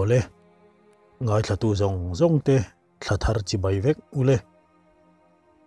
Awle, ngaithlatu zawng zawng te thla thar chibai vek ule.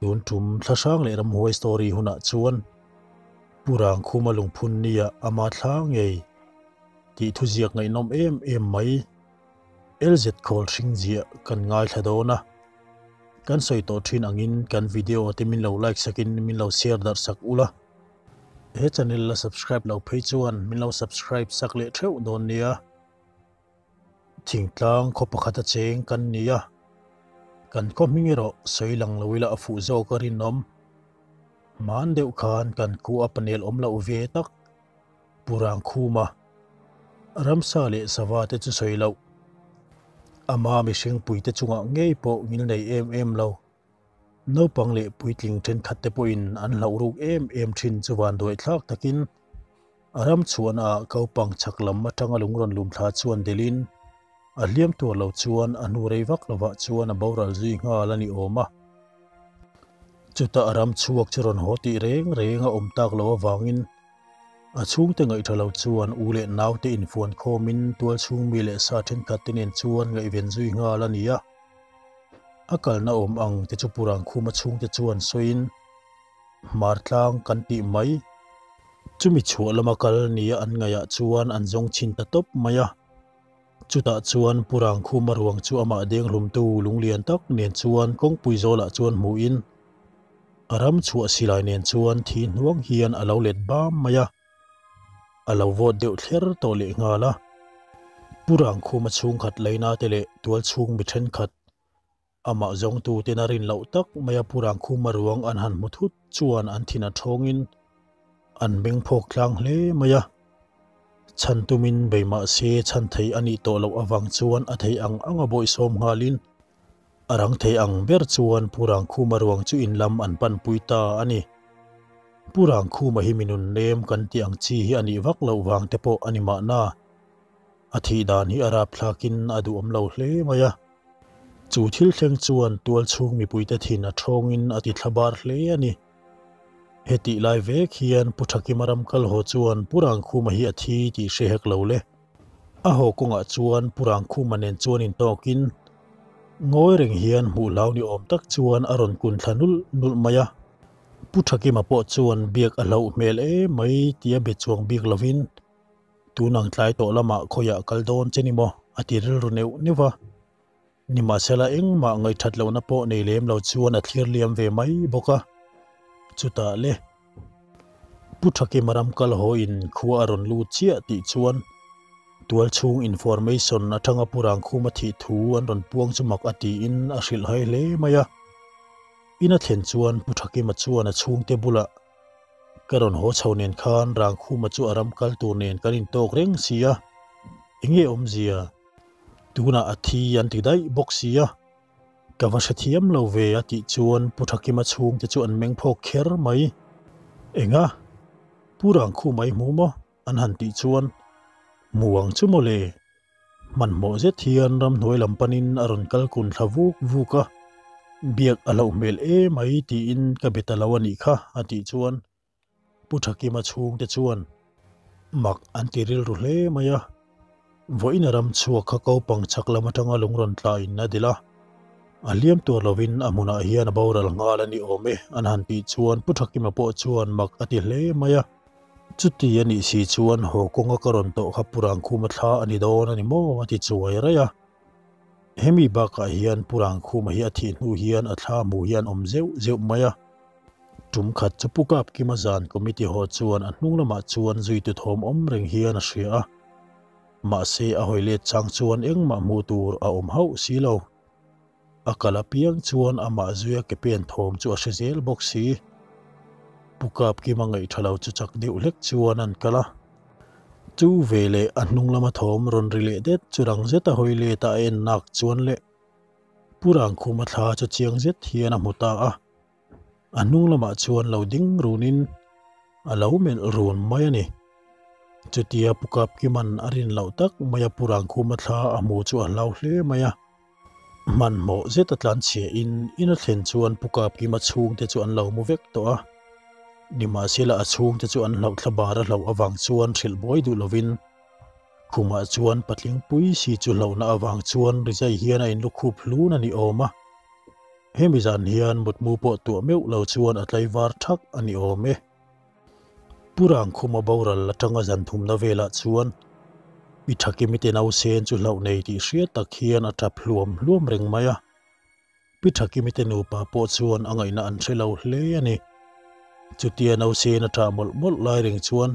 Tun tum thla hrang leh ramhuai story hunah chuan Pu Rangkhuma lungphun nia ama thla ngei tih thuziak ngaihnawm em em mai LZ khawl hring ziah kan ngaithla dawn a. Kan sawi tawh thin angin kan video te min lo like sakin min lo share darh sak ula. He channel la subscribe lo phei chuan min lo subscribe sak leh theuh dawn nia. Thingtlang khaw pakhat a cheng kan ni a, kan khaw hming erawh sawi lang lo ila a fuh zawk a rinawm. Hman deuh khan kan khu a panel awm loh ve tak Pu Rangkhuma, ramsa leh sava te chu sawi loh. Ama mihring puite chungah ngei pawh ngil nei em em lo. Naupang leh puitling thenkhat te pawhin an hlauh ruk em em thin chu vanduai thlak takin a ram chhuahna ah kaupang chhak lam atanga lung rawn lum thla chuan delhin a hliam tur lo chuan a hnu rei vak lovah chuan a boral zui nghal a ni awm a. Chutah a ram chhuak chu rawn haw tih reng reng a awm tak loh avangin a chhungte ngaihtha lo chuan u leh naute infuan khawmin tual chhung mi leh sa thenkhat te nen chuan ngaihven zui nghal a ni a. A kalna awm ang te chu Purangkhuma chhungte chuan sawiin, Hmar tlang kan tih mai. Chumi chhuah lama kal nia an ngaihah chuan an zawng chhin ta tawp mai a. Chutah chuan Purangkhuma ruang chu amah denghlumtu lunglian tak nen chuan kawngpui zawlah chuan hmuhin, a ram chhuah silai nen chuan thi hnuang hian a lo let bam mai a. A lo vawt deuh thler tawh leh nghal a. Pu Rangkhuma chhungkhat leina te leh tual chhung mi thenkhat amah zawngtu ten a rin loh tak mai a Pu Rangkhuma ruang an han hmu thut chuan an thin a thawngin an meng phawk tlang hle mai a. Chhan tumin bei mah se chhan thei a nih tawh loh avang chuan a thei ang ang a bawihsawm nghalin A rang thei ang ber chuan Pu Rangkhuma ruang chu in lam an panpui ta a ni. Pu Rangkhuma hi mi nun nem kan tih ang chi hi a nih vak loh vang te pawh a ni mahna. A thih dan hi a rapthlakin a duhawm lo hle mai a. Chu thil thleng chuan tual chhung mipuite thin a thawngin a ti thlabar hle a ni. Hetih lai vek hian Pu Thakima ram kal haw chuan Pu Rangkhuma hi a thi tih hre hek lo le. A haw kawngah chuan Pu Rangkhuma nen chuan intawkin ngawi reng hian hmuh hlau ni awm tak chuan a rawn kun thla nulh nulh mai a. Pu Thakima pawh chuan biak a hlauh hmel em mai tia be chuang bik lovin tun ang tlai tawh lamah khawiah kal dawn che ni maw a ti rilru neuh neuh va. Nimahsela engmah ngaihthat lohna pawh nei lem lo chuan a thlir liam ve mai bawk a. Chutah le. Pu Thakima ram kal haw in khua a rawn lut chiah tih chuan tual chhung information atanga Pu Rangkhuma thih thu an rawn puang chu mak a tiin a hrilh hai hle mai a. In a thlen chuan Pu Thakima chuan a chhungte bulah ka rawn haw chho nen khan Rangkhuma chu a ram kal tur nen kan intawk reng si a, enge awmzia? Tunah a thi an ti daih bawk si a. Ka va hrethiam lo ve a tih chuan Pu Thakima chhungte chu an meng phawk kher mai. Enga? Pu Rangkhu mai hmu maw? an han tih chuan Hmu ang chu maw le? Hmanhmawh zet hian ramhnuai lam panin a rawn kal kun thla vuk vuk a, Biak a hlauh hmel emai tiin ka be ta lo a nih kha a tih chuan Pu Thakima chhungte chuan mak an ti rilru hle mai a, vawiin a ram chhuak kha kopang chhak lam atanga lung rawn tla in a dil a, a hliam tur lovin a hmunah hian a boral nghal a ni awm e an han tih chuan Pu Thakima pawh chuan mak a ti hle mai a. Chuti a nih si chuan haw kawnga ka rawn tawh kha Pu Rangkhuma thla a ni dawn a ni maw a ti chuai raih a. Hemi bakah hian Pu Rangkhuma hi a thih hnu hian a thla hmuh hi an awm zeuh zeuh mai a. Tum khat chu Pu Kapkima zan committee haw chuan a hnung lamah chuan zuitu thawm awm reng hian a hria a. Mahse a hawi let chang chuan engmah hmuh tur a awm hauh si lo. A kal apiang chuan amah zuia ke pen thawm chu a hre zel bawk si. Pu Kapkima ngaihtha lo chu chak deuh hlek chuan an kal a. Chu veleh a hnung lama thawm rawn ri leh det chu rang zeta hawi let a a en nak chuan leh Pu Rangkhuma thla chu chiang zet hian a hmu ta a. A hnung lamah chuan lo ding runin a lo melh run mai a ni. Chutia Pu Kapkiman a rin loh tak mai a Pu Rangkhuma thla a hmu chu a hlau hle mai a. Hmanhmawh zet a tlanchhia in in a thlen chuan Pu Kapkima chhungte chu an lo mu vek tawh a. Nimahsela a chhungte chu an hlauh thla bar a hlauh avang chuan hrilh buai duh lovin. Khumah chuan patling pui si chu hlauhna avang chuan rizai hian a inlukhup hlun a ni awm a. Hemi zan hian mutmu pawh tuah meuh lo chuan a tlaivar thak a ni awm e. Pu Rangkhuma boral atanga zan thumna velah chuan Pi Thakimi te nausen chu hlauh nei tih hriat tak hian a tap hluam hluam reng mai a. Pi Thakimi te nupa pawh chuan a ngaihna an hre lo hle a ni. Chutia nausen a tah mawlh mawlh lai reng chuan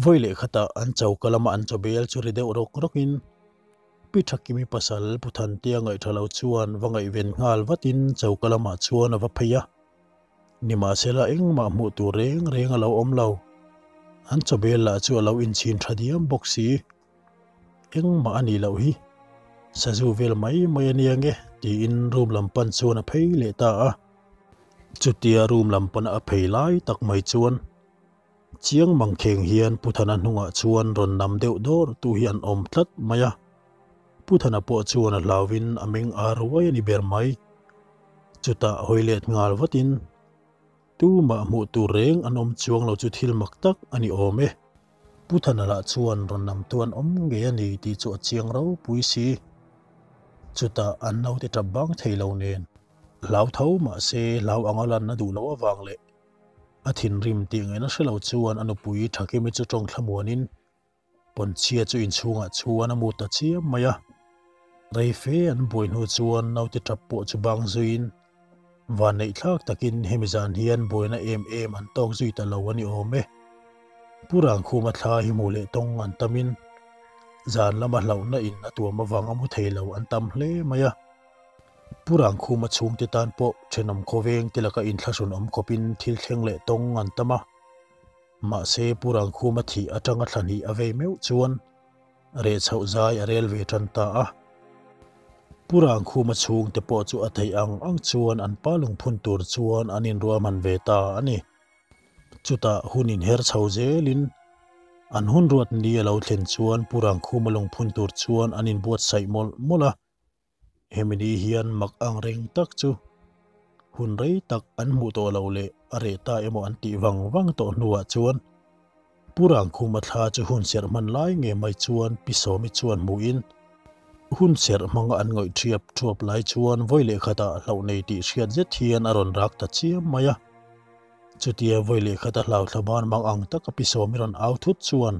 Vawi leh khatah an choka lama an chawbel chu ri deuh rawk rawkin Pi Thakimi pasal Pu Thantea ngaihtha lo chuan va ngaihven nghal vatin choka lamah chuan a va phei a. Nimahsela engmah hmuh tur reng reng a lo awm lo. An chawbel lah chu a lo inchhin tha diam bawk si. Engmah a nih loh hi. Sazu vel mai mai a nia nge tiin room lam pan chuan a phei leh ta a. Chutia room lam pana a phei lai tak mai chuan Chiang mangkheng hian Pu Thana hnungah chuan rawn nam deuh dawr tu hi an awm tlat mai a. Pu Thana pawh chuan a hlauvin a meng ar ruai a ni ber mai. Chutah hawi let nghal vatin tumah hmuh tur reng an awm chuang lo chu thil mak tak a ni awm e. Pu Thana lah chuan rawn nam tu an awm ngei a ni tih chu a chiang ropui si. Chutah an naute tap bang thei lo nen hlau tho mahse hlau anga lanna duh loh avang leh A thinrim tih ngaihna hre lo chuan a nupui Thakimi chu tawng thlamuanin Pawnchhia chu inchhungah chuan a mu ta chiam mai a. Rei fe an buai hnu chuan naute tap pawh chu bang zuiin vanneih thlak takin hemi zan hian buaina em em an tawk zui ta lo a ni awm e. Pu Rangkhuma thla hi hmuh leh tawng an tamin zan lama hlauhna in a tuam avang a mu thei lo an tam hle mai a. Pu Rangkhuma chhungte tan pawh thenawm khawveng te laka inthlahrun awm khawpin thil thleng leh tawng an tam a. Mahse Pu Rangkhuma thih atanga thla hnih a vei meuh chuan reh chhoh zai a rel ve tan ta a. Pu Rangkhuma chhungte pawh chu a theih ang ang chuan an pa lungphun tur chuan an inruahman ve ta a ni. Chutah hun inher chho zelin an hun ruat ni a lo thlen chuan Pu Rangkhuma lungphun tur chuan an inbuatsaih mawlh mawlh a. Hemi ni hian mak ang reng tak chu hun rei tak an hmuh tawh lo leh a reh ta emaw an tih vang vang tawh hnuah chuan Pu Rangkhuma thla chu hun serh hman lai nge mai chuan Pi Sawmi chuan hmuhin hun serh hmanga an ngawih ṭhiap ṭhuap lai chuan vawi leh khatah hlauh nei tih hriat zet hian a rawn rak ta chiam mai a. Chutia vawi leh khata hlauthla ban mang ang taka Pi Sawmi rawn au thut chuan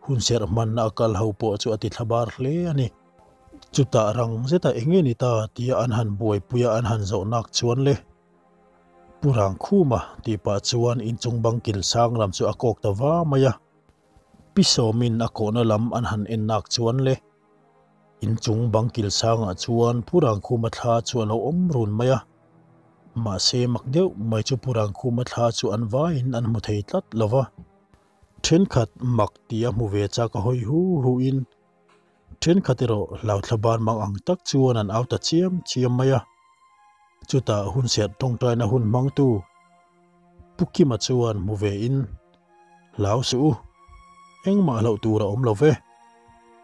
hun serh hmanna a kal ho pawh chu a ti thla bar hle a ni. Chutah rang zeta eng nge ni ta tia an han buaipui a an han zawh nak chuan le Pu Rangkhuma tih pah chuan inchung bang kil sang lam chu a kawk ta va mai a. Pi Sawmin a kawhna lam an han en nak chuan le inchung bang kil sangah chuan Pu Rangkhuma thla chu a lo awm run mai a. Mahse mak deuh mai chu Pu Rangkhuma thla chu an vaiin an hmu thei tlat lo va. Thenkhat mak tia hmu ve chak a hawi hu hu in Thenkhat erawh hlauthla ban mang ang tak chuan an au ta chiam chiam mai a. Chutah hun serh tawngtaina hun hmangtu Pu Kima chuan hmu ve in, Hlau suh u, engmah hlauh tur a awm lo ve,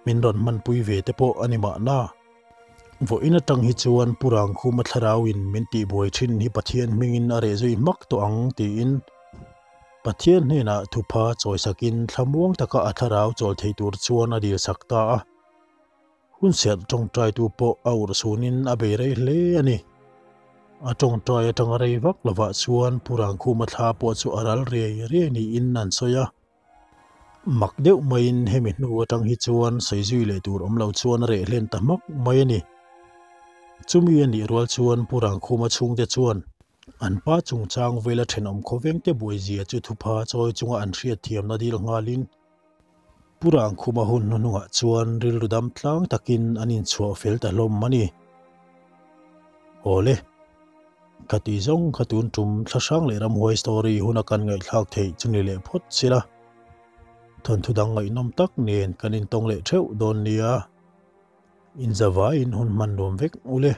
min rawn hmanpui ve te pawh a ni mahna. Vawiin atang hi chuan Pu Rangkhuma thlarauin min tihbuai thin hi Pathian hmingin a reh zui hmak tawh ang tiin Pathian hnenah thupha chawisakin thlamuang taka a thlarau chawl thei tur chuan a dilsak ta a. Hun serh tawngtaitu pawh a urhsunin a bei rei hle a ni. A tawngtai atanga rei vak lovah chuan Pu Rangkhuma thla pawh chu a ral riai riai niin an sawi a. Mak deuh maiin hemi hnu atang hi chuan sawi zui leh tur awm lo chuan a reh hlen ta hmak mai a ni. Chumi a nih rual chuan Pu Rangkhuma chhungte chuan An pa chungchang vela thenawm khawvengte buaizia chu thupha chawi chunga an hriatthiamna dil nghalin Pu Rangkhuma hun hnuhnungah chuan rilru dam tlang takin an inchhuah fel ta hlawm a ni. Awle, ka ti zawng kha tun tum thlahrang leh ramhuai story huna kan ngaihthlak theih chu ni leh phawt sila. Thawnthu dang ngaihnawm tak nen kan intawng leh theuh dawn nia. Inzavaiin hun hman nuam vek ule.